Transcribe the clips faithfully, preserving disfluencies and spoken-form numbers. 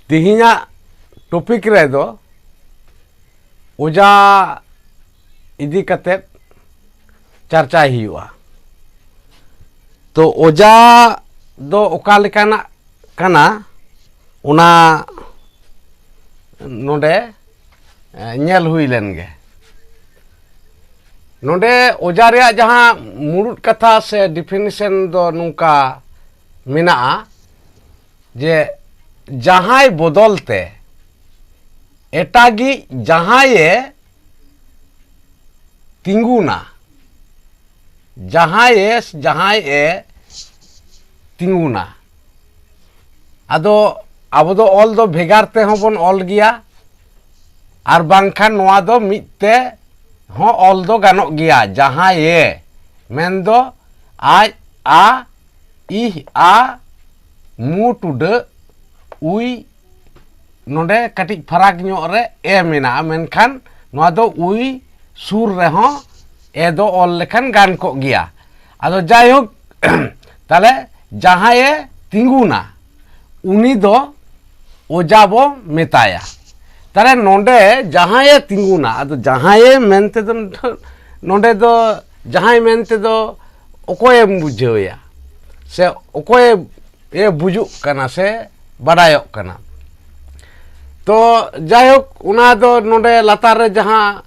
ᱛᱮᱦᱮᱧᱟᱜ ᱴᱚᱯᱤᱠ ᱨᱮᱫᱚ ᱚᱡᱟ ᱤᱫᱤ ᱠᱟᱛᱮᱫ ᱪᱟᱨᱪᱟᱭ ᱦᱩᱭᱩᱜᱼᱟ᱾ ᱛᱚ, ᱚᱡᱟ ᱫᱚ ᱚᱠᱟ ᱞᱮᱠᱟᱱᱟᱜ ᱠᱟᱱᱟ, ᱚᱱᱟ ᱱᱚᱰᱮ ᱧᱮᱞ ᱦᱩᱭ ᱞᱮᱱ ᱜᱮ᱾ ᱱᱚᱰᱮ ᱚᱡᱟ ᱨᱮᱭᱟᱜ ᱡᱟᱦᱟᱸ ᱢᱩᱲᱩᱫ ᱠᱟᱛᱷᱟ ᱥᱮ ᱰᱤᱯᱷᱤᱱᱤᱥᱚᱱ ᱫᱚ ᱱᱚᱝᱠᱟ ᱢᱮᱱᱟᱜᱼᱟ ᱡᱮ ᱡᱟᱦᱟᱸᱭ ᱵᱚᱫᱚᱞ ᱛᱮ ᱮᱴᱟᱜᱤᱡ ᱡᱟᱦᱟᱸᱭᱮ ᱛᱤᱸᱜᱩᱱᱟ, ᱡᱟᱦᱟᱸᱭᱮ ᱡᱟᱦᱟᱸᱭᱮ ᱛᱤᱸᱜᱩᱱᱟ᱾ ᱟᱫᱚ ᱟᱵᱚ ᱫᱚ ᱚᱞ ᱫᱚ ᱵᱷᱮᱜᱟᱨ ᱛᱮᱦᱚᱸ ᱵᱚᱱ ᱚᱞ ᱜᱮᱭᱟ, ᱟᱨ ᱵᱟᱝᱠᱷᱟᱱ ᱱᱚᱣᱟ ᱫᱚ ᱢᱤᱫ ᱛᱮ ᱦᱚᱸ ᱚᱞ ᱫᱚ ᱜᱟᱱᱚᱜ ᱜᱮᱭᱟ᱾ ᱡᱟᱦᱟᱸᱭᱮ ᱢᱮᱱᱫᱚ ᱟᱡ, ᱟ, ᱤᱦ, ᱟ, ᱢᱩ ᱴᱩᱰᱟᱹᱜ, ᱩᱭ, ᱱᱚᱰᱮ ᱠᱟᱹᱴᱤᱡ ᱯᱷᱟᱨᱟᱠ ᱧᱚᱜ ᱨᱮ ᱮ ᱢᱮᱱᱟᱜᱼᱟ, ᱢᱮᱱᱠᱷᱟᱱ ᱱᱚᱣᱟ ᱫᱚ ᱩᱭ ᱥᱩᱨ ᱨᱮᱦᱚᱸ ᱮ ᱫᱚ ᱚᱞ ᱞᱮᱠᱷᱟᱱ ᱜᱟᱱ ᱠᱚᱜ ᱜᱮᱭᱟ᱾ ᱟᱫᱚ ᱡᱟᱭᱦᱳᱠ, ᱛᱟᱦᱞᱮ ᱡᱟᱦᱟᱸᱭᱮ ᱛᱤᱸᱜᱩᱱᱟ, ᱩᱱᱤ ᱫᱚ ᱚᱡᱟ ᱵᱚ ᱢᱮᱛᱟᱭᱟ᱾ ᱛᱟᱦᱞᱮ ᱱᱚᱰᱮ ᱡᱟᱦᱟᱸᱭᱮ ᱛᱤᱸᱜᱩᱱᱟ, ᱟᱫᱚ ᱡᱟᱦᱟᱸᱭᱮ ᱢᱮᱱᱛᱮ ᱫᱚ, ᱱᱚᱰᱮ ᱫᱚ ᱡᱟᱦᱟᱸᱭ ᱢᱮᱱᱛᱮ ᱫᱚ ᱚᱠᱚᱭᱮᱢ ᱵᱩᱡᱷᱟᱹᱣᱮᱭᱟ ᱥᱮ ᱚᱠᱚᱭᱮ ᱮ ᱵᱩᱡᱩᱜ ᱠᱟᱱᱟ ᱥᱮ ᱵᱟᱰᱟᱭᱚᱜ ᱠᱟᱱᱟ᱾ ᱛᱚ ᱡᱟᱭᱦᱳᱠ, ᱚᱱᱟ ᱫᱚ ᱱᱚᱰᱮ ᱞᱟᱛᱟᱨ ᱨᱮ ᱡᱟᱦᱟᱸ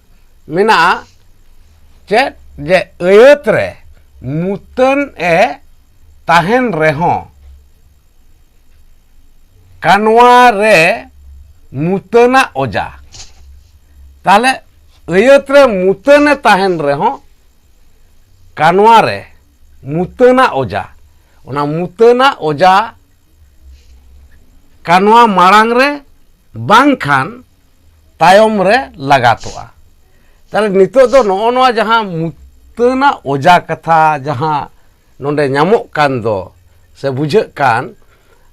ᱢᱮᱱᱟᱜᱼᱟ, ᱪᱮᱫ ᱡᱮ ᱟᱹᱭᱟᱹᱛ ᱨᱮ ᱢᱩᱛᱟᱹᱱ ᱮ ᱛᱟᱦᱮᱱ ᱨᱮᱦᱚᱸ ᱠᱟᱱᱣᱟ ᱨᱮ ᱢᱩᱛᱟᱹᱱᱟᱜ ᱚᱡᱟ᱾ ᱛᱟᱦᱞᱮ ᱟᱹᱭᱟᱹᱛ ᱨᱮ ᱢᱩᱛᱟᱹᱱ ᱮ ᱛᱟᱦᱮᱱ ᱨᱮᱦᱚᱸ ᱠᱟᱱᱣᱟ ᱨᱮ ᱢᱩᱛᱟᱹᱱᱟᱜ ᱚᱡᱟ, ᱚᱱᱟ ᱢᱩᱛᱟᱹᱱᱟᱜ ᱚᱡᱟ ᱠᱟᱱᱣᱟ ᱢᱟᱲᱟᱝ ᱨᱮ ᱵᱟᱝᱠᱷᱟᱱ ᱛᱟᱭᱚᱢ ᱨᱮ ᱞᱟᱜᱟᱛᱚᱜᱼᱟ᱾ ᱛᱟᱦᱞᱮ ᱱᱤᱛᱚᱜ ᱫᱚ ᱱᱚᱜᱼᱚ ᱱᱚᱣᱟ ᱡᱟᱦᱟᱸ ᱢᱩᱛᱟᱹᱱᱟᱜ ᱚᱡᱟ ᱠᱟᱛᱷᱟ ᱡᱟᱦᱟᱸ ᱱᱚᱰᱮ ᱧᱟᱢᱚᱜ ᱠᱟᱱ ᱫᱚ ᱥᱮ ᱵᱩᱡᱷᱟᱹᱜ ᱠᱟᱱ,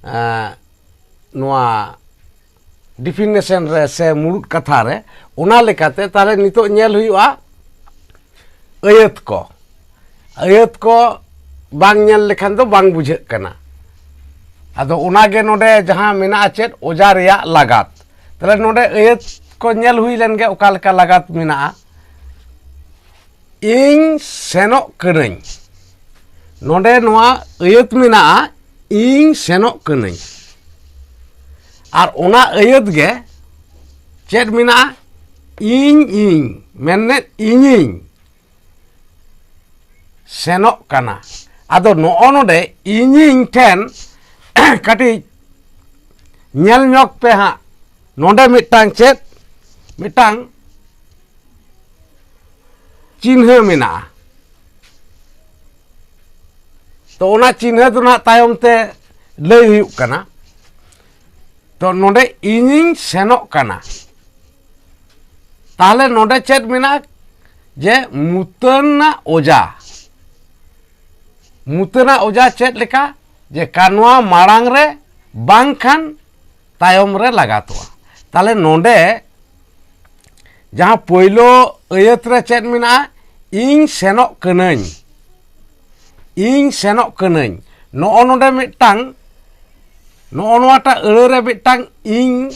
ᱮᱸ, ᱱᱚᱣᱟ ᱰᱤᱯᱷᱤᱱᱮᱥᱚᱱ ᱨᱮ ᱥᱮ ᱢᱩᱲᱩᱫ ᱠᱟᱛᱷᱟ ᱨᱮ, ᱚᱱᱟ ᱞᱮᱠᱟᱛᱮ ᱛᱟᱦᱞᱮ ᱱᱤᱛᱚᱜ ᱧᱮᱞ ᱦᱩᱭᱩᱜᱼᱟ ᱟᱹᱭᱟᱹᱛ ᱠᱚ᱾ ᱟᱹᱭᱟᱹᱛ ᱠᱚ ᱵᱟᱝ ᱧᱮᱞ ᱞᱮᱠᱷᱟᱱ ᱫᱚ ᱵᱟᱝ ᱵᱩᱡᱷᱟᱹᱜ ᱠᱟᱱᱟ᱾ ᱟᱫᱚ ᱚᱱᱟᱜᱮ ᱱᱚᱰᱮ ᱡᱟᱦᱟᱸ ᱢᱮᱱᱟᱜᱼᱟ ᱪᱮᱫ, ᱚᱡᱟ ᱨᱮᱭᱟᱜ ᱞᱟᱜᱟᱛ᱾ ᱛᱟᱦᱞᱮ ᱱᱚᱰᱮ ᱟᱹᱭᱟᱹᱛ ᱠᱚ ᱧᱮᱞ ᱦᱩᱭ ᱞᱮᱱ ᱜᱮ ᱚᱠᱟ ᱞᱮᱠᱟ ᱞᱟᱜᱟᱛ ᱢᱮᱱᱟᱜᱼᱟ᱾ ᱤᱧ ᱥᱮᱱᱚᱜ ᱠᱟᱹᱱᱟᱹᱧ᱾ ᱱᱚᱰᱮ ᱱᱚᱣᱟ ᱟᱹᱭᱟᱹᱛ ᱢᱮᱱᱟᱜᱼᱟ, ᱤᱧ ᱥᱮᱱᱚᱜ ᱠᱟᱹᱱᱟᱹᱧ᱾ ᱟᱨ ᱚᱱᱟ ᱟᱹᱭᱟᱹᱛ ᱜᱮ ᱪᱮᱫ ᱢᱮᱱᱟᱜᱼᱟ? ᱤᱧ, ᱤᱧ, ᱢᱮᱱᱮᱫ ᱤᱧᱤᱧ ᱥᱮᱱᱚᱜ ᱠᱟᱱᱟ᱾ ᱟᱫᱚ ᱱᱚᱜᱼᱚ ᱱᱚᱰᱮ ᱤᱧᱤᱧ ᱴᱷᱮᱱ ᱠᱟᱹᱴᱤᱡ ᱧᱮᱞ ᱧᱚᱜ ᱯᱮ ᱦᱟᱸᱜ, ᱱᱚᱰᱮ ᱢᱤᱫᱴᱟᱝ ᱪᱮᱫ, ᱢᱤᱫᱴᱟᱝ ᱪᱤᱱᱦᱟᱹ ᱢᱮᱱᱟᱜᱼᱟ᱾ ᱛᱚ, ᱚᱱᱟ ᱪᱤᱱᱦᱟᱹ ᱫᱚ ᱱᱟᱦᱟᱜ ᱛᱟᱭᱚᱢ ᱛᱮ ᱞᱟᱹᱭ ᱦᱩᱭᱩᱜ ᱠᱟᱱᱟ᱾ ᱛᱚ, ᱱᱚᱰᱮ ᱤᱧᱤᱧ ᱥᱮᱱᱚᱜ ᱠᱟᱱᱟ᱾ ᱛᱟᱦᱞᱮ ᱱᱚᱰᱮ ᱪᱮᱫ ᱢᱮᱱᱟᱜᱼᱟ? ᱡᱮ ᱢᱩᱛᱟᱹᱱᱟᱜ ᱚᱡᱟ᱾ ᱢᱩᱛᱟᱹᱱᱟᱜ ᱚᱡᱟ ᱪᱮᱫ ᱞᱮᱠᱟ? ᱡᱮ ᱠᱟᱱᱣᱟ ᱢᱟᱲᱟᱝ ᱨᱮ ᱵᱟᱝᱠᱷᱟᱱ ᱛᱟᱭᱚᱢ ᱨᱮ ᱞᱟᱜᱟᱛᱚᱜᱼᱟ᱾ ᱛᱟᱦᱞᱮ ᱱᱚᱰᱮ ᱡᱟᱦᱟᱸ ᱯᱳᱭᱞᱳ ᱟᱹᱭᱟᱹᱛ ᱨᱮ ᱪᱮᱫ ᱢᱮᱱᱟᱜᱼᱟ? ᱤᱧ ᱥᱮᱱᱚᱜ ᱠᱟᱹᱱᱟᱹᱧ, ᱤᱧ ᱥᱮᱱᱚᱜ ᱠᱟᱹᱱᱟᱹᱧ᱾ ᱱᱚᱜᱼᱚ ᱱᱚᱰᱮ ᱢᱤᱫᱴᱟᱝ, ᱱᱚᱜᱼᱚ ᱱᱚᱣᱟᱴᱟᱜ ᱟᱹᱲᱟᱹ ᱨᱮ ᱢᱤᱫᱴᱟᱝ ᱤᱧ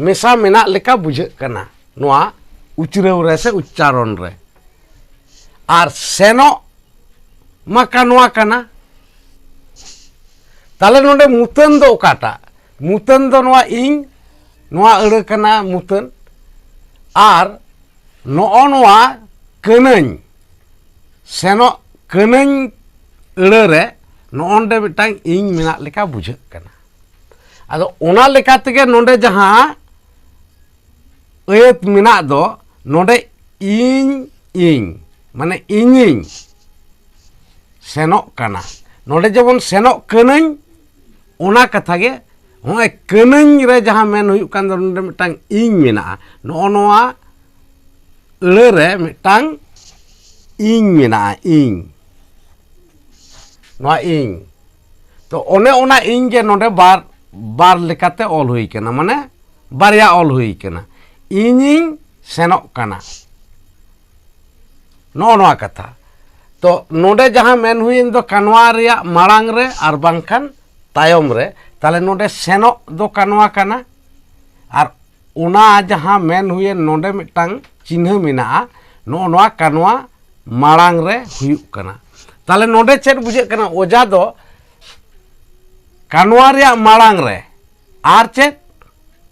ᱢᱮᱥᱟ ᱢᱮᱱᱟᱜ ᱞᱮᱠᱟ ᱵᱩᱡᱷᱟᱹᱜ ᱠᱟᱱᱟ ᱱᱚᱣᱟ ᱩᱪᱨᱟᱹᱣ ᱨᱮ ᱥᱮ ᱩᱪᱪᱟᱨᱚᱱ ᱨᱮ᱾ ᱟᱨ ᱥᱮᱱᱚᱜ ᱢᱟ ᱠᱟᱱᱣᱟ ᱠᱟᱱᱟ᱾ ᱛᱟᱦᱞᱮ ᱱᱚᱰᱮ ᱢᱩᱛᱟᱹᱱ ᱫᱚ ᱚᱠᱟᱴᱟᱜ? ᱢᱩᱛᱟᱹᱱ ᱫᱚ ᱱᱚᱣᱟ ᱤᱧ, ᱱᱚᱣᱟ ᱟᱹᱲᱟᱹ ᱠᱟᱱᱟ ᱢᱩᱛᱟᱹᱱ᱾ ᱟᱨ ᱱᱚᱜᱼᱚ ᱱᱚᱣᱟ ᱠᱟᱹᱱᱟᱹᱧ, ᱥᱮᱱᱚᱜ ᱠᱟᱹᱱᱟᱹᱧ ᱟᱹᱲᱟᱹ ᱨᱮ ᱱᱚᱜᱼᱚ ᱱᱚᱰᱮ ᱢᱤᱫᱴᱟᱝ ᱤᱧ ᱢᱮᱱᱟᱜ ᱞᱮᱠᱟ ᱵᱩᱡᱷᱟᱹᱜ ᱠᱟᱱᱟ᱾ ᱟᱫᱚ ᱚᱱᱟ ᱞᱮᱠᱟ ᱛᱮᱜᱮ ᱱᱚᱰᱮ ᱡᱟᱦᱟᱸ ᱟᱹᱭᱟᱹᱛ ᱢᱮᱱᱟᱜ ᱫᱚ, ᱱᱚᱰᱮ ᱤᱧ, ᱤᱧ, ᱢᱟᱱᱮ ᱤᱧᱤᱧ ᱥᱮᱱᱚᱜ ᱠᱟᱱᱟ᱾ ᱱᱚᱰᱮ ᱡᱮᱢᱚᱱ ᱥᱮᱱᱚᱜ ᱠᱟᱹᱱᱟᱹᱧ, ᱚᱱᱟ ᱠᱟᱛᱷᱟ ᱜᱮ ᱱᱚᱜᱼᱚᱭ ᱠᱟᱹᱱᱟᱹᱧ ᱨᱮ ᱡᱟᱦᱟᱸ ᱢᱮᱱ ᱦᱩᱭᱩᱜ ᱠᱟᱱ ᱫᱚ, ᱱᱚᱰᱮ ᱢᱤᱫᱴᱟᱝ ᱤᱧ ᱢᱮᱱᱟᱜᱼᱟ᱾ ᱱᱚᱜᱼᱚ ᱱᱚᱣᱟ ᱟᱹᱲᱟᱹ ᱨᱮ ᱢᱤᱫᱴᱟᱝ ᱤᱧ ᱢᱮᱱᱟᱜᱼᱟ, ᱤᱧ᱾ ᱱᱚᱣᱟ ᱤᱧ᱾ ᱛᱚ, ᱚᱱᱮ ᱚᱱᱟ ᱤᱧ ᱜᱮ ᱱᱚᱰᱮ ᱵᱟᱨ, ᱵᱟᱨ ᱞᱮᱠᱟᱛᱮ ᱚᱞ ᱦᱩᱭ ᱠᱟᱱᱟ, ᱢᱟᱱᱮ ᱵᱟᱨᱭᱟ ᱚᱞ ᱦᱩᱭ ᱠᱟᱱᱟ, ᱤᱧᱤᱧ ᱥᱮᱱᱚᱜ ᱠᱟᱱᱟ᱾ ᱱᱚᱜᱼᱚ ᱱᱚᱣᱟ ᱠᱟᱛᱷᱟ᱾ ᱛᱚ, ᱱᱚᱰᱮ ᱡᱟᱦᱟᱸ ᱢᱮᱱ ᱦᱩᱭᱮᱱ ᱫᱚ ᱠᱟᱱᱣᱟ ᱨᱮᱭᱟᱜ ᱢᱟᱲᱟᱝ ᱨᱮ ᱟᱨ ᱵᱟᱝᱠᱷᱟᱱ ᱛᱟᱭᱚᱢ ᱨᱮ, ᱛᱟᱦᱚᱞᱮ ᱱᱚᱰᱮ ᱥᱮᱱᱚᱜ ᱫᱚ ᱠᱟᱱᱣᱟ ᱠᱟᱱᱟ᱾ ᱟᱨ ᱚᱱᱟ ᱡᱟᱦᱟᱸ ᱢᱮᱱ ᱦᱩᱭᱮᱱ, ᱱᱚᱰᱮ ᱢᱤᱫᱴᱟᱝ ᱪᱤᱱᱦᱟᱹ ᱢᱮᱱᱟᱜᱼᱟ, ᱱᱚᱜᱼᱚ ᱱᱚᱣᱟ ᱠᱟᱱᱣᱟ ᱢᱟᱲᱟᱝ ᱨᱮ ᱦᱩᱭᱩᱜ ᱠᱟᱱᱟ᱾ ᱛᱟᱦᱚᱞᱮ ᱱᱚᱰᱮ ᱪᱮᱫ ᱵᱩᱡᱷᱟᱹᱜ ᱠᱟᱱᱟ? ᱚᱡᱟ ᱫᱚ ᱠᱟᱱᱣᱟ ᱨᱮᱭᱟᱜ ᱢᱟᱲᱟᱝ ᱨᱮ ᱟᱨ ᱪᱮᱫ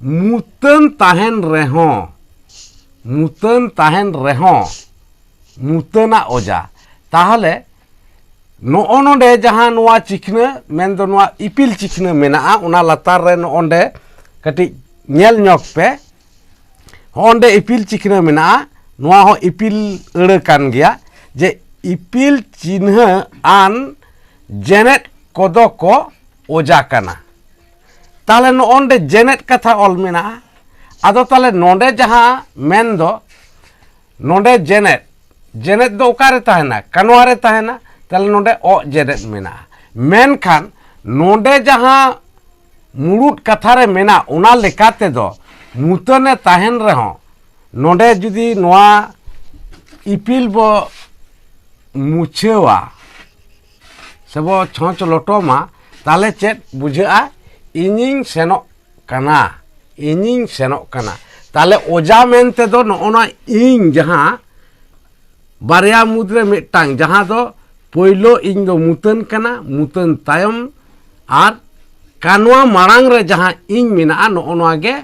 ᱢᱩᱛᱟᱹᱱ ᱛᱟᱦᱮᱱ ᱨᱮᱦᱚᱸ, ᱢᱩᱛᱟᱹᱱ ᱛᱟᱦᱮᱱ ᱨᱮᱦᱚᱸ, ᱢᱩᱛᱟᱹᱱᱟᱜ ᱚᱡᱟ᱾ ᱛᱟᱦᱚᱞᱮ ᱱᱚᱜᱼᱚ ᱱᱚᱰᱮ ᱡᱟᱦᱟᱸ ᱱᱚᱣᱟ ᱪᱤᱠᱷᱱᱟᱹ, ᱢᱮᱱᱫᱚ ᱱᱚᱣᱟ ᱤᱯᱤᱞ ᱪᱤᱠᱷᱱᱟᱹ ᱢᱮᱱᱟᱜᱼᱟ, ᱚᱱᱟ ᱞᱟᱛᱟᱨ ᱨᱮ ᱱᱚᱜᱼᱚ ᱱᱚᱰᱮ ᱠᱟᱹᱴᱤᱡ ᱧᱮᱞ ᱧᱚᱜ ᱯᱮ᱾ ᱦᱚᱸᱜᱼᱚ ᱱᱚᱰᱮ ᱤᱯᱤᱞ ᱪᱤᱠᱷᱱᱟᱹ ᱢᱮᱱᱟᱜᱼᱟ, ᱱᱚᱣᱟ ᱦᱚᱸ ᱤᱯᱤᱞ ᱟᱹᱲᱟᱹ ᱠᱟᱱ ᱜᱮᱭᱟ, ᱡᱮ ᱤᱯᱤᱞ ᱪᱤᱱᱦᱟᱹ ᱟᱱ ᱡᱮᱱᱮᱫ ᱠᱚᱫᱚ ᱠᱚ ᱚᱡᱟ ᱠᱟᱱᱟ᱾ ᱛᱟᱦᱚᱞᱮ ᱱᱚᱜᱼᱚ ᱱᱚᱰᱮ ᱡᱮᱱᱮᱫ ᱠᱟᱛᱷᱟ ᱚᱞ ᱢᱮᱱᱟᱜᱼᱟ᱾ ᱟᱫᱚ ᱛᱟᱦᱚᱞᱮ ᱱᱚᱰᱮ ᱡᱟᱦᱟᱸ ᱢᱮᱱ ᱫᱚ, ᱱᱚᱰᱮ ᱡᱮᱱᱮᱫ, ᱡᱮᱱᱮᱫ ᱫᱚ ᱚᱠᱟᱨᱮ ᱛᱟᱦᱮᱱᱟ? ᱠᱟᱱᱣᱟ ᱨᱮ ᱛᱟᱦᱮᱱᱟ᱾ ᱛᱟᱦᱚᱞᱮ ᱱᱚᱰᱮ ᱚᱜ ᱡᱮᱱᱮᱫ ᱢᱮᱱᱟᱜᱼᱟ᱾ ᱢᱮᱱᱠᱷᱟᱱ ᱱᱚᱰᱮ ᱡᱟᱦᱟᱸ ᱢᱩᱲᱩᱫ ᱠᱟᱛᱷᱟ ᱨᱮ ᱢᱮᱱᱟᱜ, ᱚᱱᱟ ᱞᱮᱠᱟ ᱛᱮᱫᱚ ᱢᱩᱛᱟᱹᱱᱮ ᱛᱟᱦᱮᱱ ᱨᱮᱦᱚᱸ, ᱱᱚᱰᱮ ᱡᱩᱫᱤ ᱱᱚᱣᱟ ᱤᱯᱤᱞ ᱵᱚ ᱢᱩᱪᱷᱟᱹᱣᱟ ᱥᱮᱵᱚ ᱪᱷᱚᱸᱪ ᱞᱚᱴᱚᱢᱟ, ᱛᱟᱦᱚᱞᱮ ᱪᱮᱫ ᱵᱩᱡᱷᱟᱹᱜᱼᱟ? ᱤᱧᱤᱧ ᱥᱮᱱᱚᱜ ᱠᱟᱱᱟ, ᱤᱧᱤᱧ ᱥᱮᱱᱚᱜ ᱠᱟᱱᱟ᱾ ᱛᱟᱦᱚᱞᱮ ᱚᱡᱟ ᱢᱮᱱᱛᱮ ᱫᱚ ᱱᱚᱜᱼᱚ ᱱᱚᱣᱟ ᱤᱧ ᱡᱟᱦᱟᱸ ᱵᱟᱨᱭᱟ ᱢᱩᱫᱽᱨᱮ ᱢᱤᱫᱴᱟᱝ, ᱡᱟᱦᱟᱸ ᱫᱚ ᱯᱳᱭᱞᱳ ᱤᱧ ᱫᱚ ᱢᱩᱛᱟᱹᱱ ᱠᱟᱱᱟ, ᱢᱩᱛᱟᱹᱱ ᱛᱟᱭᱚᱢ ᱟᱨ ᱠᱟᱱᱣᱟ ᱢᱟᱲᱟᱝ ᱨᱮ ᱡᱟᱦᱟᱸ ᱤᱧ ᱢᱮᱱᱟᱜᱼᱟ, ᱱᱚᱜᱼᱚ ᱱᱚᱣᱟ ᱜᱮ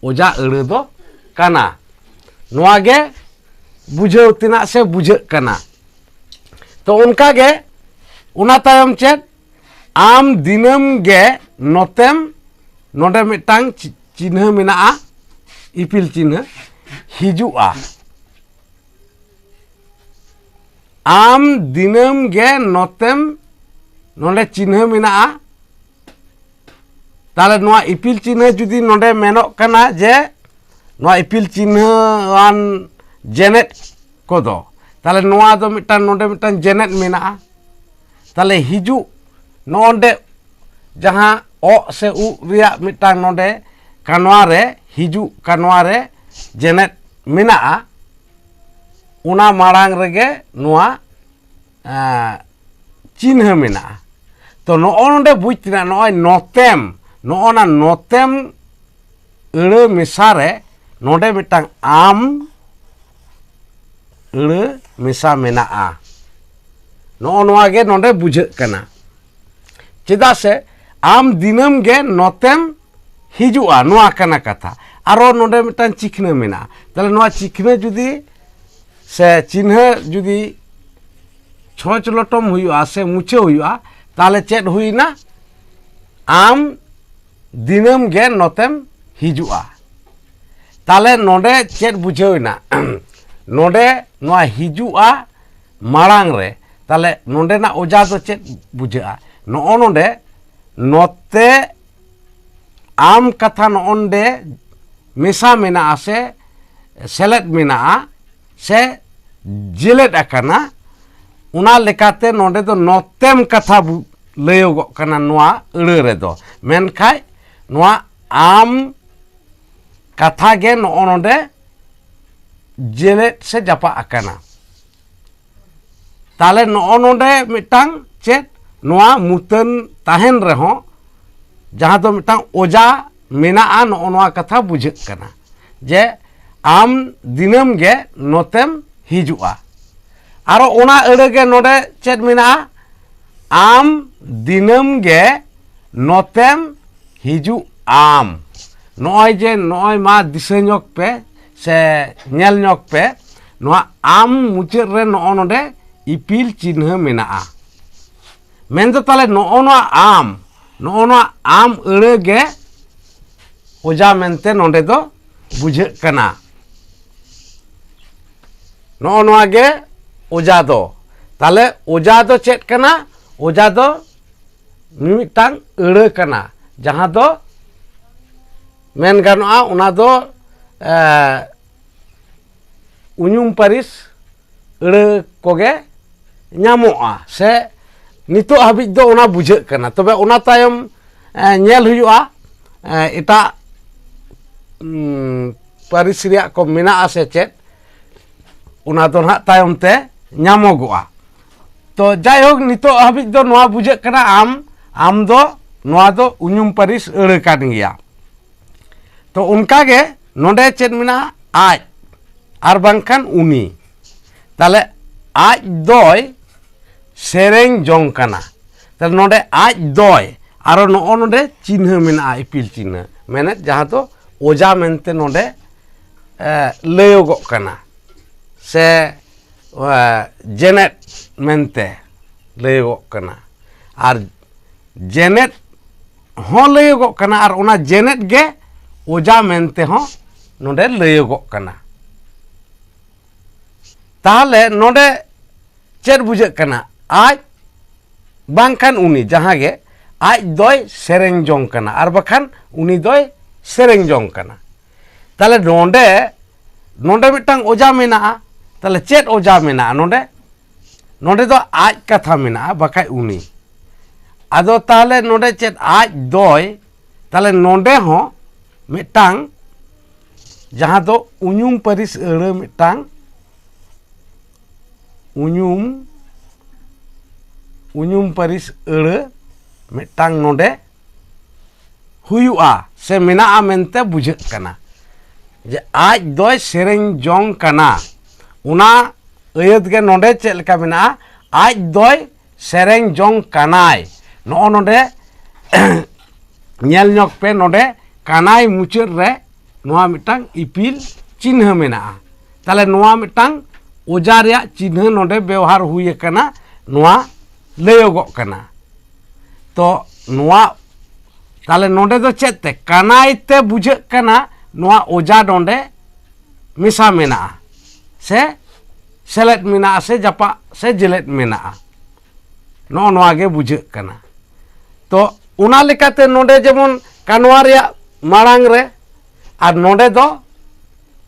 ᱚᱡᱟ ᱟᱹᱲᱟᱹ ᱫᱚ ᱠᱟᱱᱟ᱾ ᱱᱚᱣᱟ ᱜᱮ ᱵᱩᱡᱷᱟᱹᱣ ᱛᱮᱱᱟᱜ ᱥᱮ ᱵᱩᱡᱷᱟᱹᱜ ᱠᱟᱱᱟ᱾ ᱛᱚ ᱚᱱᱠᱟ ᱜᱮ ᱚᱱᱟ ᱛᱟᱭᱚᱢ ᱪᱮᱫ? ᱟᱢ ᱫᱤᱱᱟᱹᱢ ᱜᱮ ᱱᱚᱛᱮᱢ, ᱱᱚᱰᱮ ᱢᱤᱫᱴᱟᱝ ᱪᱤ-, ᱪᱤᱱᱦᱟᱹ ᱢᱮᱱᱟᱜᱼᱟ, ᱤᱯᱤᱞ ᱪᱤᱱᱦᱟᱹ, ᱦᱤᱡᱩᱜᱼᱟ᱾ ᱟᱢ ᱫᱤᱱᱟᱹᱢ ᱜᱮ ᱱᱚᱛᱮᱢ, ᱱᱚᱰᱮ ᱪᱤᱱᱦᱟᱹ ᱢᱮᱱᱟᱜᱼᱟ᱾ ᱛᱟᱦᱚᱞᱮ ᱱᱚᱣᱟ ᱤᱯᱤᱞ ᱪᱤᱱᱦᱟᱹ ᱡᱩᱫᱤ ᱱᱚᱰᱮ ᱢᱮᱱᱚᱜ ᱠᱟᱱᱟ ᱡᱮ ᱱᱚᱣᱟ ᱤᱯᱤᱞ ᱪᱤᱱᱦᱟᱹᱣᱟᱱ ᱡᱮᱱᱮᱫ ᱠᱚᱫᱚ, ᱛᱟᱦᱚᱞᱮ ᱱᱚᱣᱟ ᱫᱚ ᱢᱤᱫᱴᱟᱝ, ᱱᱚᱰᱮ ᱢᱤᱫᱴᱟᱝ ᱡᱮᱱᱮᱫ ᱢᱮᱱᱟᱜᱼᱟ᱾ ᱛᱟᱦᱚᱞᱮ ᱦᱤᱡᱩᱜ, ᱱᱚᱜᱼᱚᱸᱰᱮ ᱡᱟᱦᱟᱸ ᱚᱜ ᱥᱮ ᱩᱜ ᱨᱮᱭᱟᱜ ᱢᱤᱫᱴᱟᱝ ᱱᱚᱰᱮ ᱠᱟᱱᱣᱟ ᱨᱮ, ᱦᱤᱡᱩᱜ ᱠᱟᱱᱣᱟ ᱨᱮ ᱡᱮᱱᱮᱫ ᱢᱮᱱᱟᱜᱼᱟ, ᱚᱱᱟ ᱢᱟᱲᱟᱝ ᱨᱮᱜᱮ ᱱᱚᱣᱟ, ᱮᱸ, ᱪᱤᱱᱦᱟᱹ ᱢᱮᱱᱟᱜᱼᱟ᱾ ᱛᱚ ᱱᱚᱜᱼᱚ ᱱᱚᱰᱮ ᱵᱩᱡᱽ ᱛᱮᱱᱟᱜ, ᱱᱚᱜᱼᱚᱭ ᱱᱚᱛᱮᱢ, ᱱᱚᱜᱼᱚ ᱱᱟ ᱱᱚᱛᱮᱢ ᱟᱹᱲᱟᱹ ᱢᱮᱥᱟ ᱨᱮ ᱱᱚᱰᱮ ᱢᱤᱫᱴᱟᱝ ᱟᱢ ᱟᱹᱲᱟᱹ ᱢᱮᱥᱟ ᱢᱮᱱᱟᱜᱼᱟ᱾ ᱱᱚᱜᱼᱚ ᱱᱚᱣᱟ ᱜᱮ ᱱᱚᱰᱮ ᱵᱩᱡᱷᱟᱹᱜ ᱠᱟᱱᱟ᱾ ᱪᱮᱫᱟᱜ ᱥᱮ ᱟᱢ ᱫᱤᱱᱟᱹᱢ ᱜᱮ ᱱᱚᱛᱮᱢ ᱦᱤᱡᱩᱜᱼᱟ, ᱱᱚᱣᱟ ᱠᱟᱱᱟ ᱠᱟᱛᱷᱟ᱾ ᱟᱨᱚ ᱱᱚᱰᱮ ᱢᱤᱫᱴᱟᱝ ᱪᱤᱠᱷᱱᱟᱹ ᱢᱮᱱᱟᱜᱼᱟ᱾ ᱛᱟᱦᱚᱞᱮ ᱱᱚᱣᱟ ᱪᱤᱠᱷᱱᱟᱹ ᱡᱩᱫᱤ ᱥᱮ ᱪᱤᱱᱦᱟᱹ ᱡᱩᱫᱤ ᱪᱷᱚᱸᱪ ᱞᱚᱴᱚᱢ ᱦᱩᱭᱩᱜᱼᱟ ᱥᱮ ᱢᱩᱪᱷᱟᱹᱣ ᱦᱩᱭᱩᱜᱼᱟ, ᱛᱟᱦᱚᱞᱮ ᱪᱮᱫ ᱦᱩᱭᱱᱟ? ᱟᱢ ᱫᱤᱱᱟᱹᱢ ᱜᱮ ᱱᱚᱛᱮᱢ ᱦᱤᱡᱩᱜᱼᱟ᱾ ᱛᱟᱦᱚᱞᱮ ᱱᱚᱰᱮ ᱪᱮᱫ ᱵᱩᱡᱷᱟᱹᱣ ᱮᱱᱟ? ᱱᱚᱰᱮ ᱱᱚᱣᱟ ᱦᱤᱡᱩᱜᱼᱟ ᱢᱟᱲᱟᱝ ᱨᱮ, ᱛᱟᱦᱚᱞᱮ ᱱᱚᱰᱮᱱᱟᱜ ᱚᱡᱟ ᱫᱚ ᱪᱮᱫ ᱵᱩᱡᱷᱟᱹᱜᱼᱟ? ᱱᱚᱜᱼᱚ ᱱᱚᱰᱮ ᱱᱚᱛᱮ ᱟᱢ ᱠᱟᱛᱷᱟ ᱱᱚᱜᱼᱚ ᱱᱚᱰᱮ ᱢᱮᱥᱟ ᱢᱮᱱᱟᱜᱼᱟ ᱥᱮ ᱥᱮᱞᱮᱫ ᱢᱮᱱᱟᱜᱼᱟ ᱥᱮ ᱡᱮᱞᱮᱫ ᱟᱠᱟᱱᱟ, ᱚᱱᱟ ᱞᱮᱠᱟᱛᱮ ᱱᱚᱰᱮ ᱫᱚ ᱱᱚᱛᱮᱢ ᱠᱟᱛᱷᱟ ᱵᱩ-, ᱞᱟᱹᱭᱚᱜᱚᱜ ᱠᱟᱱᱟ ᱱᱚᱣᱟ ᱟᱹᱲᱟᱹ ᱨᱮᱫᱚ᱾ ᱢᱮᱱᱠᱷᱟᱡ ᱱᱚᱣᱟ ᱟᱢ ᱠᱟᱛᱷᱟ ᱜᱮ ᱱᱚᱜᱼᱚ ᱱᱚᱰᱮ ᱡᱮᱞᱮᱫ ᱥᱮ ᱡᱟᱯᱟᱜ ᱟᱠᱟᱱᱟ᱾ ᱛᱟᱦᱞᱮ ᱱᱚᱜᱼᱚ ᱱᱚᱰᱮ ᱢᱤᱫᱴᱟᱝ ᱪᱮᱫ ᱱᱚᱣᱟ ᱢᱩᱛᱟᱹᱱ ᱛᱟᱦᱮᱱ ᱨᱮᱦᱚᱸ, ᱡᱟᱦᱟᱸ ᱫᱚ ᱢᱤᱫᱴᱟᱝ ᱚᱡᱟ ᱢᱮᱱᱟᱜᱼᱟ, ᱱᱚᱜᱼᱚ ᱱᱚᱣᱟ ᱠᱟᱛᱷᱟ ᱵᱩᱡᱷᱟᱹᱜ ᱠᱟᱱᱟ ᱡᱮ ᱟᱢ ᱫᱤᱱᱟᱹᱢ ᱜᱮ ᱱᱚᱛᱮᱢ ᱦᱤᱡᱩᱜᱼᱟ᱾ ᱟᱨᱚ ᱚᱱᱟ ᱟᱹᱲᱟᱹ ᱜᱮ ᱱᱚᱰᱮ ᱪᱮᱫ ᱢᱮᱱᱟᱜᱼᱟ? ᱟᱢ ᱫᱤᱱᱟᱹᱢ ᱜᱮ ᱱᱚᱛᱮᱢ ᱦᱤᱡᱩᱜ ᱟᱢ᱾ ᱱᱚᱜᱼᱚᱭ ᱡᱮ, ᱱᱚᱜᱼᱚᱭ ᱢᱟ ᱫᱤᱥᱟᱹ ᱧᱚᱜ ᱯᱮ ᱥᱮ ᱧᱮᱞ ᱧᱚᱜ ᱯᱮ, ᱱᱚᱣᱟ ᱟᱢ ᱢᱩᱪᱟᱹᱫ ᱨᱮ ᱱᱚᱜᱼᱚ ᱱᱚᱰᱮ ᱤᱯᱤᱞ ᱪᱤᱱᱦᱟᱹ ᱢᱮᱱᱟᱜᱼᱟ᱾ ᱢᱮᱱᱫᱚ ᱛᱟᱦᱞᱮ ᱱᱚᱜᱼᱚ ᱱᱚᱣᱟ ᱟᱢ, ᱱᱚᱜᱼᱚ ᱱᱚᱣᱟ ᱟᱢ ᱟᱹᱲᱟᱹ ᱜᱮ ᱚᱡᱟ ᱢᱮᱱᱛᱮ ᱱᱚᱰᱮ ᱫᱚ ᱵᱩᱡᱷᱟᱹᱜ ᱠᱟᱱᱟ᱾ ᱱᱚᱜᱼᱚ ᱱᱚᱣᱟ ᱜᱮ ᱚᱡᱟ ᱫᱚ᱾ ᱛᱟᱦᱞᱮ ᱚᱡᱟ ᱫᱚ ᱪᱮᱫ ᱠᱟᱱᱟ? ᱚᱡᱟ ᱫᱚ ᱢᱤᱢᱤᱫᱴᱟᱝ ᱟᱹᱲᱟᱹ ᱠᱟᱱᱟ, ᱡᱟᱦᱟᱸ ᱫᱚ ᱢᱮᱱ ᱜᱟᱱᱚᱜᱼᱟ ᱚᱱᱟ ᱫᱚ, ᱮ, ᱩᱧᱩᱢ ᱯᱟᱹᱨᱤᱥ ᱟᱹᱲᱟᱹ ᱠᱚᱜᱮ ᱧᱟᱢᱚᱜᱼᱟ, ᱥᱮ ᱱᱤᱛᱚᱜ ᱦᱟᱹᱵᱤᱡ ᱫᱚ ᱚᱱᱟ ᱵᱩᱡᱷᱟᱹᱜ ᱠᱟᱱᱟ᱾ ᱛᱚᱵᱮ ᱚᱱᱟ ᱛᱟᱭᱚᱢ, ᱮ, ᱧᱮᱞ ᱦᱩᱭᱩᱜᱼᱟ, ᱮ, ᱮᱴᱟᱜ, ᱩᱢ, ᱯᱟᱹᱨᱤᱥ ᱨᱮᱭᱟᱜ ᱠᱚ ᱢᱮᱱᱟᱜᱼᱟ ᱥᱮ ᱪᱮᱫ, ᱚᱱᱟ ᱫᱚ ᱱᱟᱦᱟᱜ ᱛᱟᱭᱚᱢ ᱛᱮ ᱧᱟᱢᱚᱜᱚᱜᱼᱟ᱾ ᱛᱚ ᱡᱟᱭᱦᱳᱠ, ᱱᱤᱛᱚᱜ ᱦᱟᱹᱵᱤᱡ ᱫᱚ ᱱᱚᱣᱟ ᱵᱩᱡᱷᱟᱹᱜ ᱠᱟᱱᱟ, ᱟᱢ ᱟᱢ ᱫᱚ ᱱᱚᱣᱟ ᱫᱚ ᱩᱧᱩᱢ ᱯᱟᱹᱨᱤᱥ ᱟᱹᱲᱟᱹ ᱠᱟᱱ ᱜᱮᱭᱟ᱾ ᱛᱚ ᱚᱱᱠᱟ ᱜᱮ ᱱᱚᱰᱮ ᱪᱮᱫ ᱢᱮᱱᱟᱜᱼᱟ? ᱟᱡ ᱟᱨ ᱵᱟᱝᱠᱷᱟᱱ ᱩᱱᱤ᱾ ᱛᱟᱦᱞᱮ ᱟᱡ ᱫᱚᱭ ᱥᱮᱨᱮᱧ ᱡᱚᱝ ᱠᱟᱱᱟ᱾ ᱛᱟᱦᱞᱮ ᱱᱚᱰᱮ ᱟᱡ ᱫᱚᱭ, ᱟᱨᱚ ᱱᱚᱜᱼᱚ ᱱᱚᱰᱮ ᱪᱤᱱᱦᱟᱹ ᱢᱮᱱᱟᱜᱼᱟ, ᱤᱯᱤᱞ ᱪᱤᱱᱦᱟᱹ, ᱢᱮᱱᱮᱫ ᱡᱟᱦᱟᱸ ᱫᱚ ᱚᱡᱟ ᱢᱮᱱᱛᱮ ᱱᱚᱰᱮ ᱮ, ᱞᱟᱹᱭᱚᱜᱚᱜ ᱠᱟᱱᱟ, ᱥᱮ ᱮ, ᱡᱮᱱᱮᱴ ᱢᱮᱱᱛᱮ ᱞᱟᱹᱭᱚᱜᱚᱜ ᱠᱟᱱᱟ᱾ ᱟᱨ ᱡᱮᱱᱮᱴ ᱦᱚᱸ ᱞᱟᱹᱭᱚᱜᱚᱜ ᱠᱟᱱᱟ, ᱟᱨ ᱚᱱᱟ ᱡᱮᱱᱮᱴ ᱜᱮ ᱚᱡᱟ ᱢᱮᱱᱛᱮ ᱦᱚᱸ ᱱᱚᱰᱮ ᱞᱟᱹᱭᱚᱜᱚᱜ ᱠᱟᱱᱟ᱾ ᱛᱟᱦᱚᱞᱮ ᱱᱚᱰᱮ ᱪᱮᱫ ᱵᱩᱡᱷᱟᱹᱜ ᱠᱟᱱᱟ? ᱟᱡ ᱵᱟᱝᱠᱷᱟᱱ ᱩᱱᱤ, ᱡᱟᱦᱟᱸ ᱜᱮ, ᱟᱡ ᱫᱚᱭ ᱥᱮᱨᱮᱧ ᱡᱚᱝ ᱠᱟᱱᱟ, ᱟᱨ ᱵᱟᱠᱷᱟᱱ ᱩᱱᱤ ᱫᱚᱭ ᱥᱮᱨᱮᱧ ᱡᱚᱝ ᱠᱟᱱᱟ᱾ ᱛᱟᱦᱞᱮ ᱱᱚᱰᱮ, ᱱᱚᱰᱮ ᱢᱤᱫᱴᱟᱝ ᱚᱡᱟ ᱢᱮᱱᱟᱜᱼᱟ᱾ ᱛᱟᱦᱞᱮ ᱪᱮᱫ ᱚᱡᱟ ᱢᱮᱱᱟᱜᱼᱟ ᱱᱚᱰᱮ? ᱱᱚᱰᱮ ᱫᱚ ᱟᱡ ᱠᱟᱛᱷᱟ ᱢᱮᱱᱟᱜᱼᱟ, ᱵᱟᱠᱷᱟᱡ ᱩᱱᱤ᱾ ᱟᱫᱚ ᱛᱟᱦᱞᱮ ᱱᱚᱰᱮ ᱪᱮᱫ ᱟᱡ ᱫᱚᱭ, ᱛᱟᱦᱞᱮ ᱱᱚᱰᱮ ᱦᱚᱸ ᱢᱤᱫᱴᱟᱝ, ᱡᱟᱦᱟᱸ ᱫᱚ ᱩᱧᱩᱢ ᱯᱟᱹᱨᱤᱥ ᱟᱹᱲᱟᱹ ᱢᱤᱫᱴᱟᱝ, ᱩᱧᱩᱢ, ᱩᱧᱩᱢ ᱯᱟᱹᱨᱤᱥ ᱟᱹᱲᱟᱹ ᱢᱤᱫᱴᱟᱝ ᱱᱚᱰᱮ ᱦᱩᱭᱩᱜᱼᱟ ᱥᱮ ᱢᱮᱱᱟᱜᱼᱟ ᱢᱮᱱᱛᱮ ᱵᱩᱡᱷᱟᱹᱜ ᱠᱟᱱᱟ, ᱡᱮ ᱟᱡ ᱫᱚᱭ ᱥᱮᱨᱮᱧ ᱡᱚᱝ ᱠᱟᱱᱟ᱾ ᱚᱱᱟ ᱟᱹᱭᱟᱹᱛ ᱜᱮ ᱱᱚᱰᱮ ᱪᱮᱫ ᱞᱮᱠᱟ ᱢᱮᱱᱟᱜᱼᱟ? ᱟᱡ ᱫᱚᱭ ᱥᱮᱨᱮᱧ ᱡᱚᱝ ᱠᱟᱱᱟᱭ᱾ ᱱᱚᱜᱼᱚ ᱱᱚᱰᱮ ᱧᱮᱞ ᱧᱚᱜ ᱯᱮ, ᱱᱚᱰᱮ ᱠᱟᱱᱟᱭ ᱢᱩᱪᱟᱹᱫ ᱨᱮ ᱱᱚᱣᱟ ᱢᱤᱫᱴᱟᱝ ᱤᱯᱤᱞ ᱪᱤᱱᱦᱟᱹ ᱢᱮᱱᱟᱜᱼᱟ᱾ ᱛᱟᱦᱞᱮ ᱱᱚᱣᱟ ᱢᱤᱫᱴᱟᱝ ᱚᱡᱟ ᱨᱮᱭᱟᱜ ᱪᱤᱱᱦᱟᱹ ᱱᱚᱰᱮ ᱵᱮᱣᱦᱟᱨ ᱦᱩᱭ ᱟᱠᱟᱱᱟ, ᱱᱚᱣᱟ ᱞᱟᱹᱭᱚᱜᱚᱜ ᱠᱟᱱᱟ᱾ ᱛᱚ ᱱᱚᱣᱟ, ᱛᱟᱦᱞᱮ ᱱᱚᱰᱮ ᱫᱚ ᱪᱮᱫ ᱛᱮ? ᱠᱟᱱᱟᱭ ᱛᱮ ᱵᱩᱡᱷᱟᱹᱜ ᱠᱟᱱᱟ, ᱱᱚᱣᱟ ᱚᱡᱟ ᱱᱚᱰᱮ ᱢᱮᱥᱟ ᱢᱮᱱᱟᱜᱼᱟ, ᱥᱮ ᱥᱮᱞᱮᱫ ᱢᱮᱱᱟᱜᱼᱟ, ᱥᱮ ᱡᱟᱯᱟᱜ ᱥᱮ ᱡᱮᱞᱮᱫ ᱢᱮᱱᱟᱜᱼᱟ, ᱱᱚᱜᱼᱚ ᱱᱚᱣᱟ ᱜᱮ ᱵᱩᱡᱷᱟᱹᱜ ᱠᱟᱱᱟ᱾ ᱛᱚ ᱚᱱᱟ ᱞᱮᱠᱟᱛᱮ ᱱᱚᱰᱮ ᱡᱮᱢᱚᱱ ᱠᱟᱱᱣᱟ ᱨᱮᱭᱟᱜ ᱢᱟᱲᱟᱝ ᱨᱮ, ᱟᱨ ᱱᱚᱰᱮ ᱫᱚ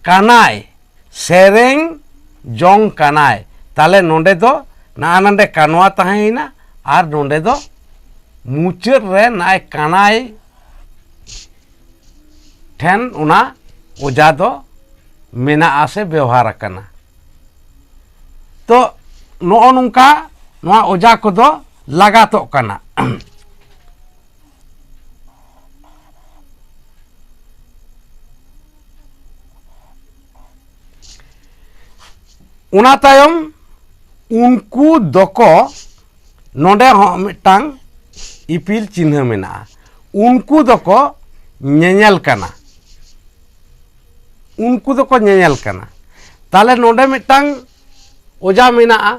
ᱠᱟᱱᱟᱭ, ᱥᱮᱨᱮᱧ ᱡᱚᱝ ᱠᱟᱱᱟᱭ᱾ ᱛᱟᱦᱞᱮ ᱱᱚᱰᱮ ᱫᱚ ᱱᱟᱜᱼᱟ ᱱᱚᱰᱮ ᱠᱟᱱᱣᱟ ᱛᱟᱦᱮᱸᱭᱮᱱᱟ, ᱟᱨ ᱱᱚᱰᱮ ᱫᱚ ᱢᱩᱪᱟᱹᱫ ᱨᱮ ᱱᱟᱜᱼᱟᱭ ᱠᱟᱱᱟᱭ ᱴᱷᱮᱱ ᱚᱱᱟ ᱚᱡᱟ ᱫᱚ ᱢᱮᱱᱟᱜᱼᱟ ᱥᱮ ᱵᱮᱣᱦᱟᱨ ᱟᱠᱟᱱᱟ᱾ ᱛᱚ ᱱᱚᱜᱼᱚ ᱱᱚᱝᱠᱟ ᱱᱚᱣᱟ ᱚᱡᱟ ᱠᱚᱫᱚ ᱞᱟᱜᱟᱛᱚᱜ ᱠᱟᱱᱟ᱾ ᱚᱱᱟ ᱛᱟᱭᱚᱢ ᱩᱱᱠᱩ ᱫᱚᱠᱚ, ᱱᱚᱰᱮ ᱦᱚᱸ ᱢᱤᱫᱴᱟᱝ ᱤᱯᱤᱞ ᱪᱤᱱᱦᱟᱹ ᱢᱮᱱᱟᱜᱼᱟ᱾ ᱩᱱᱠᱩ ᱫᱚᱠᱚ ᱧᱮᱧᱮᱞ ᱠᱟᱱᱟ᱾ ᱩᱱᱠᱩ ᱫᱚᱠᱚ ᱧᱮᱧᱮᱞ ᱠᱟᱱᱟ᱾ ᱛᱟᱦᱞᱮ ᱱᱚᱰᱮ ᱢᱤᱫᱴᱟᱝ ᱚᱡᱟ ᱢᱮᱱᱟᱜᱼᱟ᱾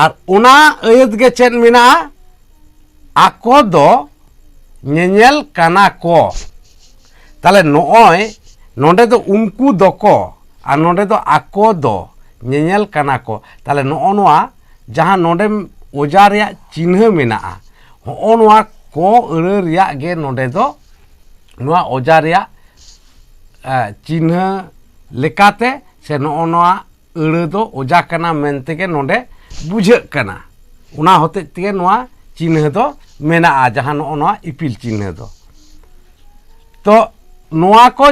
ᱟᱨ ᱚᱱᱟ ᱟᱹᱭᱟᱹᱛ ᱜᱮ ᱪᱮᱫ ᱢᱮᱱᱟᱜᱼᱟ? ᱟᱠᱚ ᱫᱚ ᱧᱮᱧᱮᱞ ᱠᱟᱱᱟ ᱠᱚ᱾ ᱛᱟᱦᱞᱮ ᱱᱚᱜᱼᱚᱭ ᱱᱚᱰᱮ ᱫᱚ ᱩᱱᱠᱩ ᱫᱚᱠᱚ ᱟᱨ ᱱᱚᱰᱮ ᱫᱚ ᱟᱠᱚ ᱫᱚ ᱧᱮᱧᱮᱞ ᱠᱟᱱᱟ ᱠᱚ᱾ ᱛᱟᱦᱞᱮ ᱱᱚᱜᱼᱚ ᱱᱚᱣᱟ ᱡᱟᱦᱟᱸ ᱱᱚᱰᱮ ᱚᱡᱟ ᱨᱮᱭᱟᱜ ᱪᱤᱱᱦᱟᱹ ᱢᱮᱱᱟᱜᱼᱟ, ᱦᱚᱸᱜᱼᱚ ᱱᱚᱣᱟ ᱠᱚ ᱟᱹᱲᱟᱹ ᱨᱮᱭᱟᱜ ᱜᱮ ᱱᱚᱰᱮ ᱫᱚ ᱱᱚᱣᱟ ᱚᱡᱟ ᱨᱮᱭᱟᱜ, ᱮ, ᱪᱤᱱᱦᱟᱹ ᱞᱮᱠᱟᱛᱮ ᱥᱮ ᱱᱚᱜᱼᱚ ᱱᱚᱣᱟ ᱟᱹᱲᱟᱹ ᱫᱚ ᱚᱡᱟ ᱠᱟᱱᱟ ᱢᱮᱱᱛᱮ ᱜᱮ ᱱᱚᱰᱮ ᱵᱩᱡᱷᱟᱹᱜ ᱠᱟᱱᱟ᱾ ᱚᱱᱟ ᱦᱚᱛᱮᱡ ᱛᱮᱜᱮ ᱱᱚᱣᱟ ᱪᱤᱱᱦᱟᱹ ᱫᱚ ᱢᱮᱱᱟᱜᱼᱟ, ᱡᱟᱦᱟᱸ ᱱᱚᱜᱼᱚ ᱱᱚᱣᱟ ᱤᱯᱤᱞ ᱪᱤᱱᱦᱟᱹ ᱫᱚ᱾ ᱛᱚ ᱱᱚᱣᱟ ᱠᱚ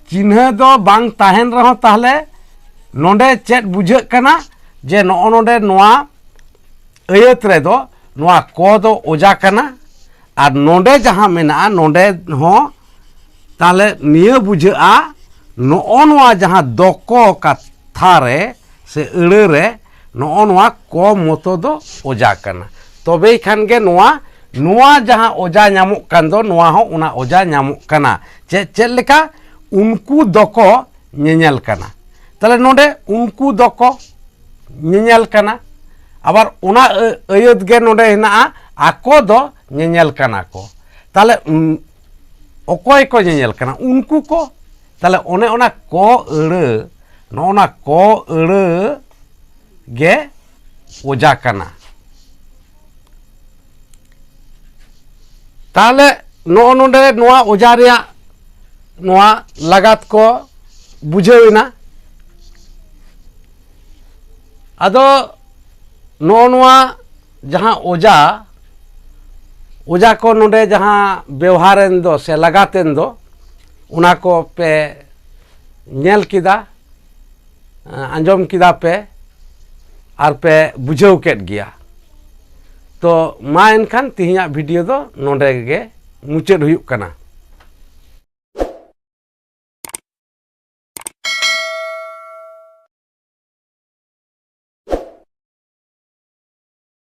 ᱪᱤᱱᱦᱟᱹ ᱫᱚ ᱵᱟᱝ ᱛᱟᱦᱮᱱ ᱨᱮᱦᱚᱸ ᱛᱟᱦᱞᱮ ᱱᱚᱰᱮ ᱪᱮᱫ ᱵᱩᱡᱷᱟᱹᱜ ᱠᱟᱱᱟ? ᱡᱮ ᱱᱚᱜᱼᱚ ᱱᱚᱰᱮ ᱱᱚᱣᱟ ᱟᱹᱭᱟᱹᱛ ᱨᱮᱫᱚ ᱱᱚᱣᱟ ᱠᱚ ᱫᱚ ᱚᱡᱟ ᱠᱟᱱᱟ, ᱟᱨ ᱱᱚᱰᱮ ᱡᱟᱦᱟᱸ ᱢᱮᱱᱟᱜᱼᱟ ᱱᱚᱰᱮ ᱦᱚᱸ, ᱛᱟᱦᱞᱮ ᱱᱤᱭᱟᱹ ᱵᱩᱡᱷᱟᱹᱜᱼᱟ ᱱᱚᱜᱼᱚ ᱱᱚᱣᱟ ᱡᱟᱦᱟᱸ ᱫᱚᱠᱚ ᱠᱟᱛᱷᱟ ᱨᱮ ᱥᱮ ᱟᱹᱲᱟᱹ ᱨᱮ ᱱᱚᱜᱼᱚ ᱱᱚᱣᱟ ᱠᱚ ᱢᱚᱛᱚ ᱫᱚ ᱚᱡᱟ ᱠᱟᱱᱟ᱾ ᱛᱚᱵᱮ ᱠᱷᱟᱱ ᱜᱮ ᱱᱚᱣᱟ, ᱱᱚᱣᱟ ᱡᱟᱦᱟᱸ ᱚᱡᱟ ᱧᱟᱢᱚᱜ ᱠᱟᱱ ᱫᱚ, ᱱᱚᱣᱟ ᱦᱚᱸ ᱚᱱᱟ ᱚᱡᱟ ᱧᱟᱢᱚᱜ ᱠᱟᱱᱟ᱾ ᱪᱮᱫ, ᱪᱮᱫ ᱞᱮᱠᱟ? ᱩᱱᱠᱩ ᱫᱚᱠᱚ ᱧᱮᱧᱮᱞ ᱠᱟᱱᱟ᱾ ᱛᱟᱦᱞᱮ ᱱᱚᱰᱮ ᱩᱱᱠᱩ ᱫᱚᱠᱚ ᱧᱮᱧᱮᱞ ᱠᱟᱱᱟ᱾ ᱟᱵᱟᱨ ᱚᱱᱟ ᱟᱹ-, ᱟᱹᱭᱟᱹᱛ ᱜᱮ ᱱᱚᱰᱮ ᱦᱮᱱᱟᱜᱼᱟ, ᱟᱠᱚ ᱫᱚ ᱧᱮᱧᱮᱞ ᱠᱟᱱᱟ ᱠᱚ᱾ ᱛᱟᱦᱞᱮ ᱩᱱ-, ᱚᱠᱚᱭ ᱠᱚ ᱧᱮᱧᱮᱞ ᱠᱟᱱᱟ? ᱩᱱᱠᱩ ᱠᱚ᱾ ᱛᱟᱦᱞᱮ ᱚᱱᱮ ᱚᱱᱟ ᱠᱚ ᱟᱹᱲᱟᱹ, ᱱᱚᱜᱼᱚ ᱱᱟ ᱠᱚ ᱟᱹᱲᱟᱹ ᱜᱮ ᱚᱡᱟ ᱠᱟᱱᱟ᱾ ᱛᱟᱦᱞᱮ ᱱᱚᱜᱼᱚ ᱱᱚᱰᱮ ᱱᱚᱣᱟ ᱚᱡᱟ ᱨᱮᱭᱟᱜ ᱱᱚᱣᱟ ᱞᱟᱜᱟᱛ ᱠᱚ ᱵᱩᱡᱷᱟᱹᱣ ᱮᱱᱟ᱾ ᱟᱫᱚ ᱱᱚᱜᱼᱚ ᱱᱚᱣᱟ ᱡᱟᱦᱟᱸ ᱚᱡᱟ, ᱚᱡᱟ ᱠᱚ ᱱᱚᱰᱮ ᱡᱟᱦᱟᱸ ᱵᱮᱣᱦᱟᱨᱮᱱ ᱫᱚ ᱥᱮ ᱞᱟᱜᱟᱛᱮᱱ ᱫᱚ, ᱚᱱᱟ ᱠᱚ ᱯᱮ ᱧᱮᱞ ᱠᱮᱫᱟ᱾ ᱟᱸᱡᱚᱢ ᱠᱮᱫᱟ ᱯᱮ ᱟᱨ ᱯᱮ ᱵᱩᱡᱷᱟᱹᱣ ᱠᱮᱫ ᱜᱮᱭᱟ᱾ ᱛᱚ ᱢᱟ ᱮᱱᱠᱷᱟᱱ ᱛᱮᱦᱮᱧᱟᱜ ᱵᱷᱤᱰᱤᱭᱳ ᱫᱚ ᱱᱚᱰᱮ ᱜᱮ ᱢᱩᱪᱟᱹᱫ ᱦᱩᱭᱩᱜ ᱠᱟᱱᱟ᱾